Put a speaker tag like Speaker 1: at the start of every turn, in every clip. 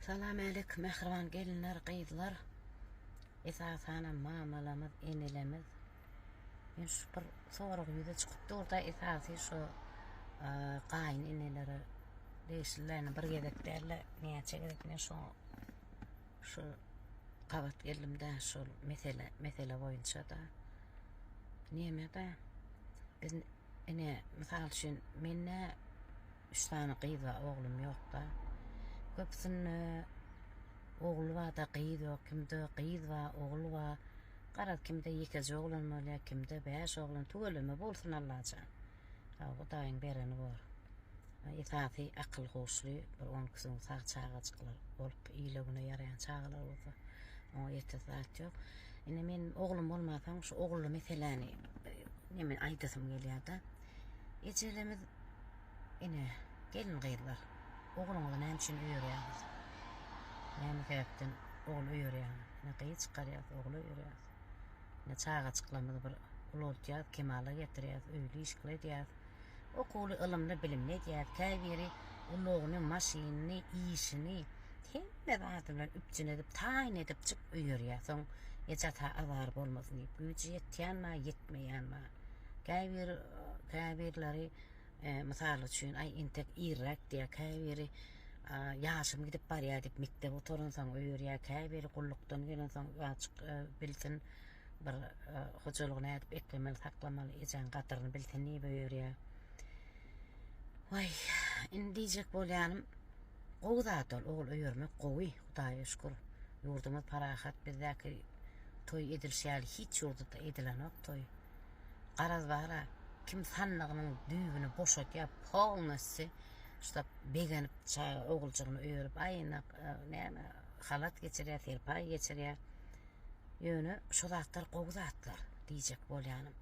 Speaker 1: Salam älik mähriban gelinler gyzlar esasanam mamalamyz enelerimiz men şu bir sorag ýüze çykyp durda esasy şu gaýyn enelere degişli bir gezek dälde näçe gezek men şu şu gabat geldimde şol mesele mesele boýunça da neme-de biz ine mysal üçin mende Üç sany gyz bar, oglum ýok-da. Köpüsinde ogly bar-da, gyz ýok, kimde gyz bar, ogul bar. Garaz, kimde ýekeje oglan bolýar, kimde bäş oglan. Tüweleme bolsun Allajan. Sag Hudaýyň bereni bor. Esasy akyl-huşly bir on ikisiniň sag çagajyklar bolup, ile-güne ýaraýan çagalar bolsa, oňa ýetesi zat ýok. Indi men oglum bolmansoň, şu ogully meseläni neme aýdasym gelýär-de. Ejelerimiz Ine, gelin-gyzlar, ogluňyzy näme üçin öýerýäňiz? Näme sebäpden ogul öýerýäňiz? Ine, gyz çykarýas, ogul öýerýäs. Ine, çagajyklarymyzy bir ulaltýas, kemala getirýäs, öýli-işikli edýäs. Okuwly, ylymly, bilimli edýäs. Käbiri ulagyny, maşynyny, işini hemme zady bilen üpjün edip, taýyn edipjik öýerýär. Soň eje-ata azary bolmasyn diýip, güýji ýetýän bar, ýetmeýän bar. Käbir käbirleri mysal üçin, aý entek irräk diýýär, käbiri ýaşym gidip barýar diýip mekdep gutaransoň öýerýär, käbiri gullukdan gelensoň açyk bilsin, bir hojalygy nädip eklemeli, saklamaly, ejäň gadyryny bilsin diýip öýerýär. Waý, indi diýjek bolýanym, gowy zat ol, ogul öýermek gowy, Hudaýa şükür. Ýurdumyz parahat, bizdäki toý edilişi ýaly hiç ýurtda edilenok toý. Garaz bara kim sandygynyň düýbüni boşadýar polnosty ştop begenip çaga oguljygyny öýerip aýna näme halat geçirýär serpaý geçirýär ýöne şo zatlar gowy zatlar diýjek bolýanym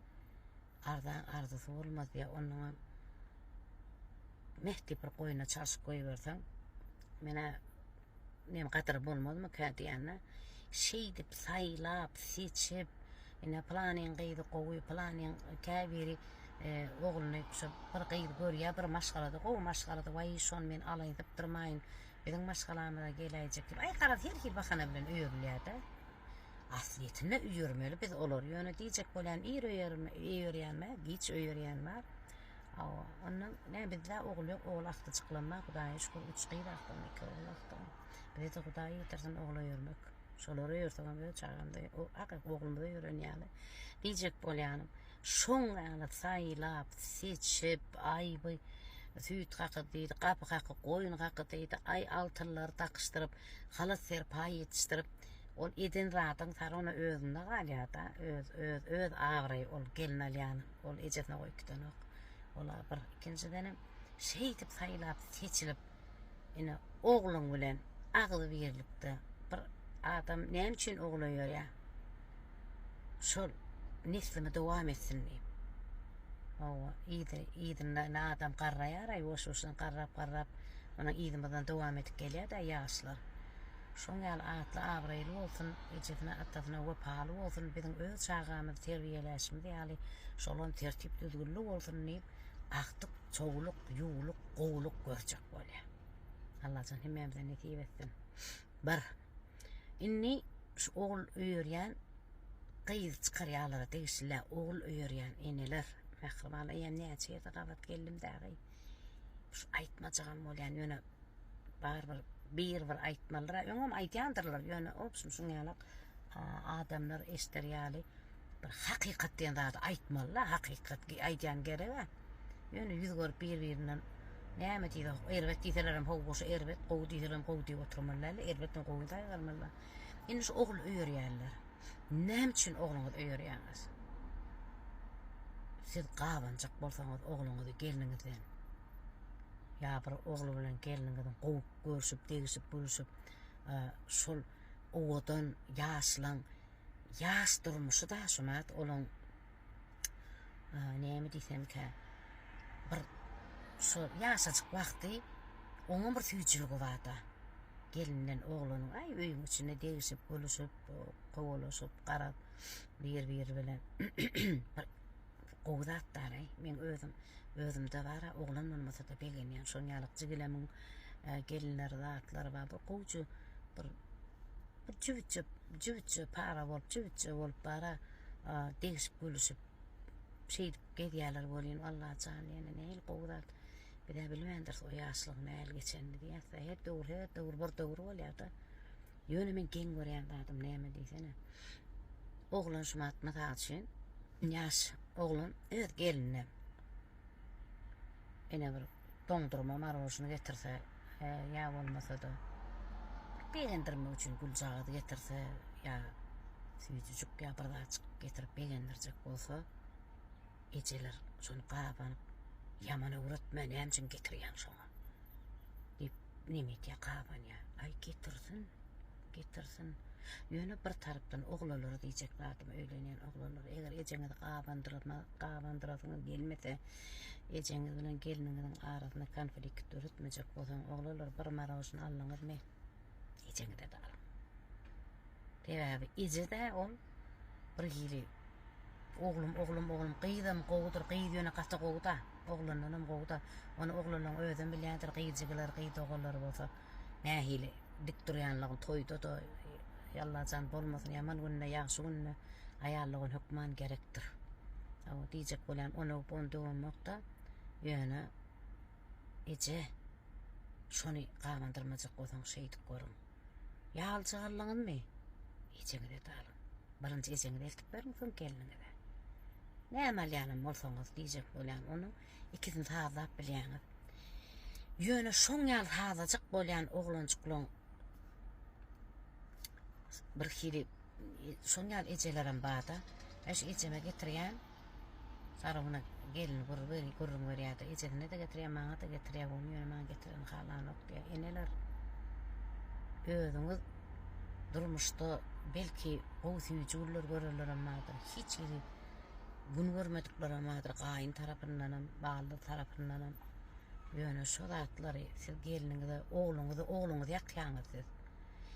Speaker 1: arzaň arzysy bolmaz diýýär onnoňam meh diýip bir goýuna çalşyp goýberseň menä Men gadyry bolmazmyka diýende, şeýdip saýlap, seçip, ine pylanyň gyzy gowy, pylanyň käbiri e, ogluny şo bir gyz görýär, bir maşgalada gowy maşgalada, waý şony men alaýyn sypdyrmaýyn, biziň maşgalamyza geläýjek diýip, aý garaz her hili bahana bilen öýerilýär-de. Aslyýetinde öýermeli biz olary, ýöne diýjek bolýan ir öýerýän bar, giç öýerýän bar. Hawa, ondan nä bizde ogul ýok, ogul agtyjyklam bar, Hudaýa şükür, üç gyz agtygym, iki ogul agtygym. Bize-de Hudaý ýetirsin ogul öýermek. Şolary öýersegem öz çagamyzy, hakyky oglumyzy öýeren ýaly. Diýjek bolýanym, şoň ýaly saýlap, seçip, aý bu süýt kaky diýdi, gapy kaky, goýun kaky diýdi, aý altynlary dakyşdyryp, halat-serpaý ýetişdirip, ol eden zadyň sary ona özünde galýar-da, öz, öz, öz abraýy ol gelin alýanyň. Ol ejesine goýup gidenok. Ol-a bir. Ikinjidenem, şeýdip saýlap, seçilip, ine, ogluň bilen agzybirlikde bir adam näme üçin ogul öýerýär? Şol neslimi dowam etsin diýip. Hawa, yzy, yzynda ine adam garraýar-a, ýuwaş-ýuwaşdan garrap-garrap, onuň yzymyzdan dowam edip gelýär-dä ýaşlar. Şoň ýaly atly-abraýly bolsun, ejesine, atasyna wepaly bolsun, biziň öz çagamyzy terbiýeläşimiz ýaly, şolam tertip-düzgünli bolsun diýip, agtyk, çowluk, ýuwluk, gowulyk görjek bolýar. Allajan hemmämize nesip etsin. Bir. Indi şu ogul öýerýän gyz çykarýarlara degişli ogul öýerýän eneler, mähriban eýýäm näçe ýerde gabat geldim dagy. Şu aýtmajagam bolýan, ýöne Barybir bir bir aýtmalydyr. Öňem aýdýandyrlar, ýöne obşim şuň ýalak adamlar eşder ýaly bir hakykat diýen zady aýtmaly-da, hakykat aýdýan gerek-ä. Ýöne ýüz görüp bir-birinden näme diýse, erbet diýselerem hawa şu erbet, gowy diýselerem gowy diýip oturmaly däl-de, erbetden gowyny saýgarmaly. Indi şu ogul öýerýärler. Näme üçin ogluňyzy öýerýäňiz? Siz gabanjak bolsaňyz ogluňyzy gelniňizden. Ýa bir ogly bilen gelniňiziň gowy görşüp, degişip, gülüşip, şol owadan ýaşlaň ýaş durmuşy da şumat olaň näme diýsemkä bir şo ýaşajyk wagty oňam bir süýjüligi barda. Gelin bilen oglanyň aý öýüň içinde degişip, gülüşip, kowalaşyp, garaz bir-biri bilen bir gowy zat daraý. Men özüm özümde bara oglan bolmasa-da begenýän. Şoň ýaly jigilemiň. Gelinler zatlar bar. Bir gowja bir bir jübütje jübütje para bolup jübütje bolup bara degişip gülüşip şeýdip gezýärler welin Allajan ýene nähili gowy zat. Biz-ä bilmändiris o ýaşlygyň nähili geçenini diýýäs-de. Her döwür her döwür bir döwür bolýar-da. Ýöne men geň görýän zadym näme diýsene. Oglan şumat mysal üçin ýaş oglan öz gelinine ene bir doňdurma marožny getirse ýa bolmasa-da begendirmek üçin güljagaz getirse ýa süýjüjik ýa bir zatjyk getirip begendirjek bolsa ejeler şony gabanyp ýaman öwretme näme üçin getirýäň şoňa diýip neme etýär gabanýar aý getirsin getirsin ýöne bir tarapdan oglanlara diýjek zadym öýlenýän oglanlara eger ejeňizi gabandyrma gabandyrasyňyz gelmese ejeňiz bilen gelniňiziň arasynda konflikt döretmejek bolsaň oglanlar bir marožny aldyňyzmy ejeňize-de alyň sebäbi eje-de ol bir hili oglum oglum oglum gyzam gowudyr gyz ýöne gaty gowuda oglandanam gowuda ony oglanlaň özem bilýändir gyz jigiler gyz doganlary bolsa nähili dik durýanlygyny toýda-da Allajan bolmasyn ýaman günde ýagşy günde aýal dogan hökman gerekdir. Hawa diýjek bolýan ony öwüp ony döwemokda ýöne eje şony gabandyrmajak bolsaň şeýdip görüň. Ýaljyk aldyňyzmy? Ejeňize-de alyň. Birinji ejeňize eltip beriň soň gelniňize. Näme alýanam bolsaňyz diýjek bolýan onuň ikisini sazlap bilýäňiz. Ýöne şoň ýaly sazlajak bolýan oglanjyklaň bir hili şoň ýaly ejelerem barda. Men şu ejeme getirýän Saraguna gelin gürrüň gürrüň berýärdi. Ejesine-de getirýär, maňa-da getirýär. Ony ýöne maňa getireni halanok diýýär. Eneler özüňiz durmuşda belki gowy süýji günler görenlerem bardyr. Hiç hili gün görmediklerem bardyr. Gaýyn tarapyndanam, baldyz tarapyndanam. Ýöne şo zatlary siz gelniňize, ogluňyzy, ogluňyzy ýakýaňyz siz.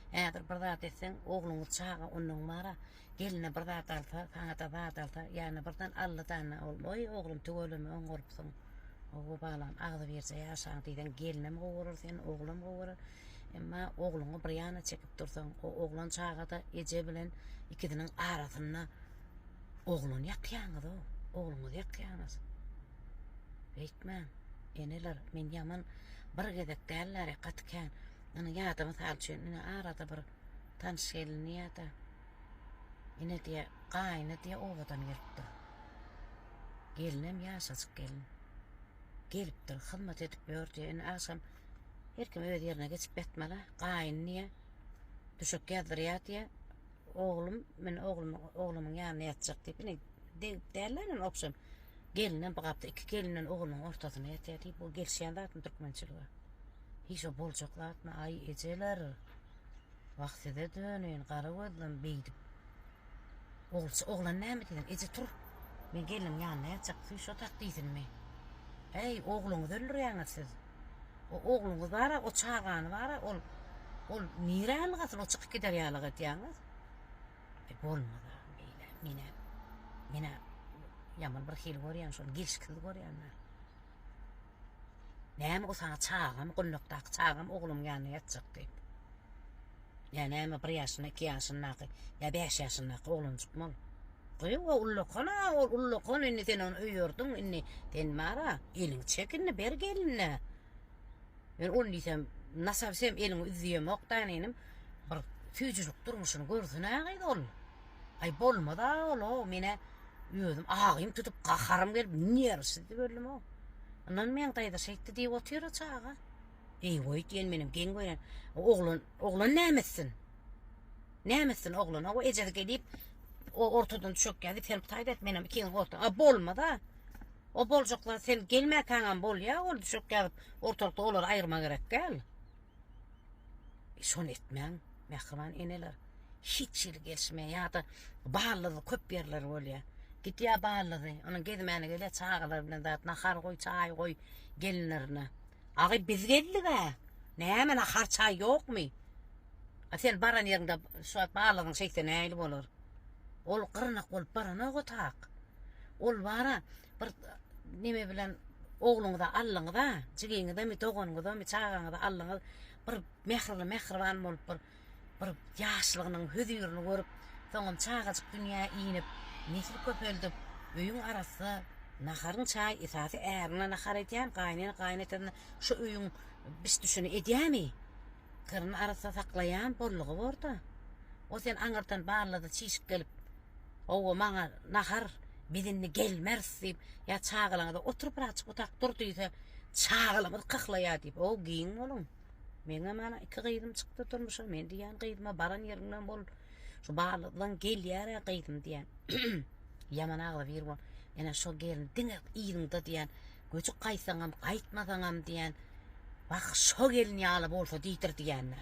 Speaker 1: Häzir bir zat etseň, ogluňyz çaga onnoň bara Gelne bir zat alsa, saňa-da zat alsa, ýa-ni birden aldy-da ol, Oý, oglum, tüweleme, oňarypsyň. Hawa, balam, agzybirje ýaşaň diýseň, gelnem gowy görer seni, oglam gowy görer. Emma ogluňy bir ýana çekip dursaň, o oglan çaga-da eje bilen ikisiniň arasynda oglany ýakýaňyz-ow, ogluňyzy ýakýaňyz. Beýtmäň, eneler, men ýaman bir gezek däl-de, gaty kän. Ine, ýa-da mysal üçin, ine, arada bir Tanyş gelin diýýär-de, Ine diýýär, gaýyny diýýär obadan gelipdir. Gelinem ýaşajyk gelin. Gelipdir, hyzmat edip ýör diýýär. Indi agşam her kim öz ýerine geçip ýatmaly. Gaýyny diýýär, düşek ýazdyrýar diýýär. Oglum, men oglum, oglumyň ýanynda ýatjak diýip, ine degip däl-de, indi obşem gelinem bu gapda iki gelinden oglunyň ortasynda ýatýar diýip, bu gelişýän zatmy türkmençilige? Hiç o boljak zatmy? Aý, ejeler! Wah size döneýin gara gözlem beýdip. Ogulçy oglan näme diýsin? Eje tur. Men gelniň ýanynda ýatjak, süýş otak diýsinmi? Äý, ogluňyzy öldürýäňiz siz. O ogluňyz bar-a, o çagany bar-a, ol ol nirä ylgasyn, o çykyp gider ýalyk edýäňiz. E, bolmaz-a beýle. Men-ä men-ä ýaman bir hili görýän şony, gelşiksiz görýän men. Näme o saňa çagam, gullukdaky çagam ogluň ýanynda ýatjak diýip. Ýa näme bir ýaşynda, iki ýaşyndaky, ýa bäş ýaşyndaky oglanjykmy ol? Gyý, o ullakan-a, ol ullakan, indi sen ony öýerdiň, indi sen bar-a, eliňi çek indi, ber geline. Men ony diýsem, nasawsem eliňi üz diýemok-da, inim, bir süýjülik durmuşyny görsün-ä gyz ol. Aý bolmaz-a ol-ow, men-ä özüm agym tutup, gaharym gelip, nerwsiz öldüm-ow. Ynanmaýaň daýza şeýtdi diýip otyr-a çaga. Eý goý diýen menem geň görýän. Oglan, oglan näme etsin? Näme etsin oglan? O ejesi gelip, o ortadan düşek ýazyp, sen taýda et, menem ikiňiň orta. A bolmaz-a. O boljaklar sen gelmäkäňem bolýa, ol düşek ýazyp, ortalykda olary aýyrma gerek däl. E, şony etmäň, mähriban eneler. Hiç hili gelişmeýär. Ýa-da ballyzy köp ýerler bolýar. Gidýär ballyzy, onuň gezmäne gelýär çagalar bilen zat, nahar goý, çaý goý gelinlerine. Agy biz geldik-ä. Näme nahar çaý ýokmy? A sen baran ýeriňde şu wagt ballyzyň şeýtse nähili bolar? Ol gyrnak bolup baranok o tak. Ol bara bir neme bilen. Ogluňyza aldyňyz-a, jigiňizemi, doganyňyzamy, çagaňyzy aldyňyz, bir mähirli mähriban bolup bir bir ýaşlygynyň hözirini görüp, soňam çagajyk dünýä inip, nesil köpeldip, öýüň arassa, naharyň çaý esasy ärine nahar edýän, gaýynene gaýynetasyna şu öýüň biş-düşüni edýämi? Kirini arassa saklaýan boldugy bor-da. O sen aňyrdan barlady çişip gelip, Hawa, maňa nahar, biz indi gelmeris diýip, ýa çagalaňyza otur birazjyk otap dur diýse, çagalarymyz kyhlaýar diýip, o giň boluň. Meňem ana iki gyzym çykdy durmuşa, men diýýän gyzyma baran ýeriňden bol. Şu balykdan gelýär-ä gyzym diýýän. Ýaman agzybir bol. Ene şo gelin diňe yzyňda diýýän. Göçüp gaýtsaňam, gaýtmasaňam diýýän. Wah, şo gelin ýaly bolsa diýdir diýýän-de.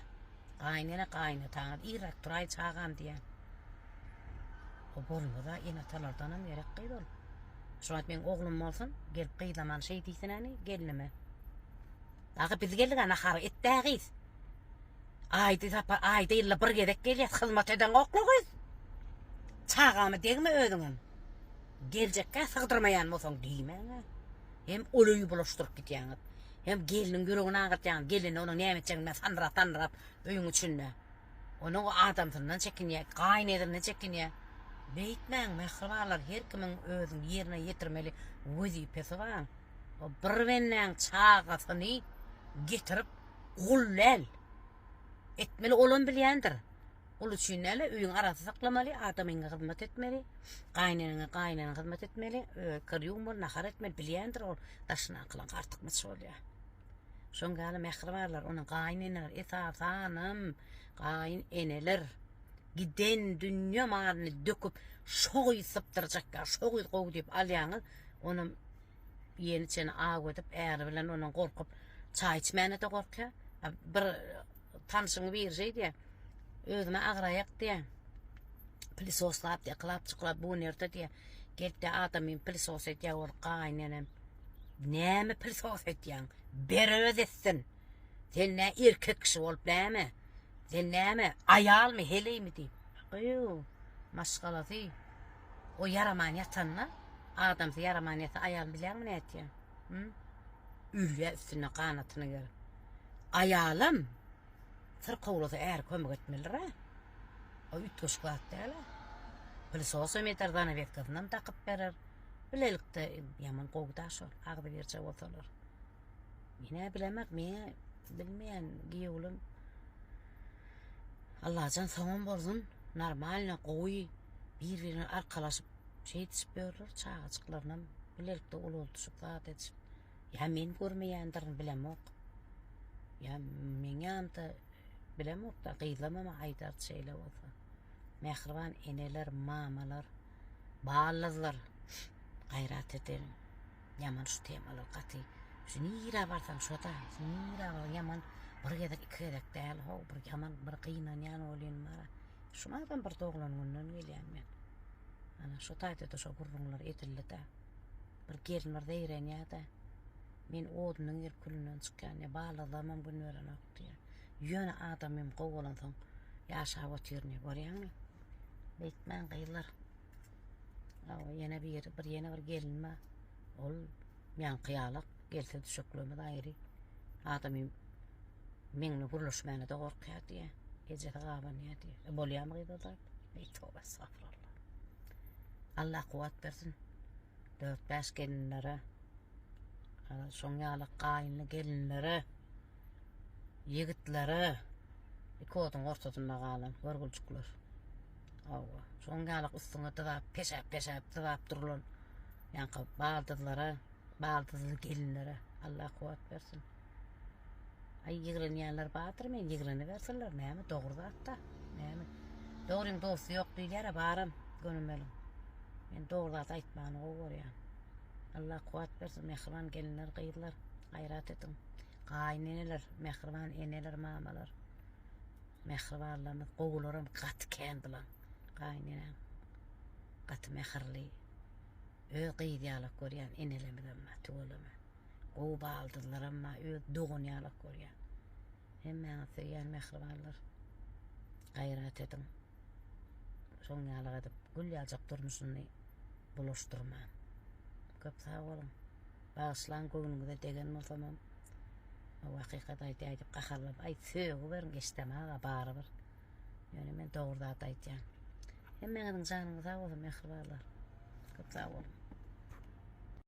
Speaker 1: Gaýynene gaýynataňyz irräk turaý çagam diýýän. O bolmaz-a, ene-atalardanam gerek gyz ol. Şu wagt meň oglum bolsun, gelip gyzlaman şeý diýsin-äni gelnime. Dagy biz geldik-ä nahary et-dä gyz. Aýda sapa, aýda ýylda bir gezek gelýäs, hyzmat edeňokla gyz. Çagama degme özüňem. Geljekkä sygdyrmaýan bolsaň diýmäň-ä. Hem ol öýi bulaşdyryp gidýäňiz. Hem gelniň ýüregini agyrtýaňyz. Gelende onuň näme etjegini bilmän sandyrap-sandyrap öýüň içinde. Onuň o adamsyndan çekinýär, gaýynezinden çekinýär. Beýtmäň, mähribanlar, her kimiň özüniň ýerine ýetirmeli wezipesi bar. O bir bendäň çagasyny getirip gul däl. Etmeli olam bilýändir. Gul üçin däl, öýüň arasy saklamaly, adamyňa hyzmat etmeli, gaýyneneňe gaýyneneň hyzmat etmeli, kir ýuwmaly, nahar etmeli bilýändir ol. Daşyndakylaryň artykmaç bolýar. Şoň ýaly mähribanlar, onuň gaýyn eneler, esasanam gaýyn eneler giden dünýe malyny döküp, şo gyz sypdyrjak ýa şo gyz gowy diýip alýaňyz, onam iýeni içeni aw edip, äri bilen ondan gorkup, çaý içmäne-de gorkýar. Bir tanşyň biri şeý diýýär, özüme agyraýak diýýär. Pilisoslap diýýär, kylap-çyklap bu nerde diýýär. Gelip diýýär, adamym pilisos edýär, ol gaýyn enem. Näme pilisos edýäň? Ber öz etsin. Sen nä erkek kişi bolup näme? Sen näme, aýalmy, heleými diýip. Gyýw, maşgalasy o ýaraman ýatanda, adamsy ýaraman ýatsa aýalyny bilýäňmi nätýär? Hü? Ölýär üstünde ganatyny gerip. Aýalam syrkawlasa äri kömek etmelidir-ä. O üýtgeşik zat däl-ä. Pylesosam eder, zanaweskasynam dakyp berer. Bilelikde ýaman gowy-da şol, agzybirje bolsalar. Men-ä bilemok, men bilmeýän giýewlim. Allajan soňam bolsun, normalno, gowy, bir-birine arkalaşyp, şeýdişip ýörler, çagajyklarynam bilelikde ulaldyşyp, zat edişip. Ýa men görmeýändirin, bilemok. Ýa meň ýanymda bilemok-da, gyzlamam aýdardy şeýle bolsa. Mähriban eneler, mamalar, ballyzlar, gaýrat edeliň. Ýaman şu temalar gaty. Şu nirä barsaň şo-da, nirä barsaň ýaman bir gezek, iki gezek däl, how, bir ýaman bir gynanýan bolýan bara. Şu adam bir doglan günden gelýän men. Ana şu taýda-da şo gürrüňler edildi-de. Bir gelin bir zeýrenýär-de. Men odundan girip külünden çykýan diýýär. Balazlamam gün berenok diýýär. Ýöne adamym gowy bolansoň ýaşap otyryn diýýär. Görýäňmi? Beýtmäň gyzlar. Hawa, ýene bir, bir ýene bir gelin bar. Ol ýaňky ýalak gelse düşeklerimiz aýry. Adamym meňle gürleşmäne-de gorkýar diýýär. Ejesi gabanýar diýýär. E, bolýarmy gyz o zat? Eý, toba, estagfurullah. Allah kuwwat bersin. Dört-bäş gelinlere, şoň ýaly gaýynly gelinlere, ýigitlere iki oduň ortasynda galan görgüljikler. Hawa, şoň ýaly üstüňe dyzap, peşäp-peşäp dyzap durulan ýaňky baldyzlara, baldyzly gelinlere Allah kuwwat bersin. Aý ýigrenýänler bardyr men ýigrenibersinler näme dogry zatda näme dogryň dosty ýok diýilýär baram gönümeliň men dogry zat aýtmany gowy görýän Allah kuwwat bersin mähriban gelinler gyzlar gaýrat ediň gaýyn eneler mähriban eneler mamalar mähribanlarymyz gowularam gaty kän bulan gaýyn eneň gaty mähirli öz gyz ýalak görýän enelerimizem bar tüweleme Gowy baldyzlaram bar, öz dogany ýalak görýän. Hemmäňizi söýýän mähribanlar. Gaýrat ediň. Şoň ýalak edip gül ýaljak durmuşyny bulaşdyrman. Köp sag boluň. Bagyşlaň göwnüňize degen bolsamam. O hakykat aýdýar diýip gaharlanyp, aý sögüberiň eşdemag-a barybir. Ýöne men dogry zat aýdýan. Hemmeňiziň janyňyz sag bolsun mähribanlar. Köp sag boluň.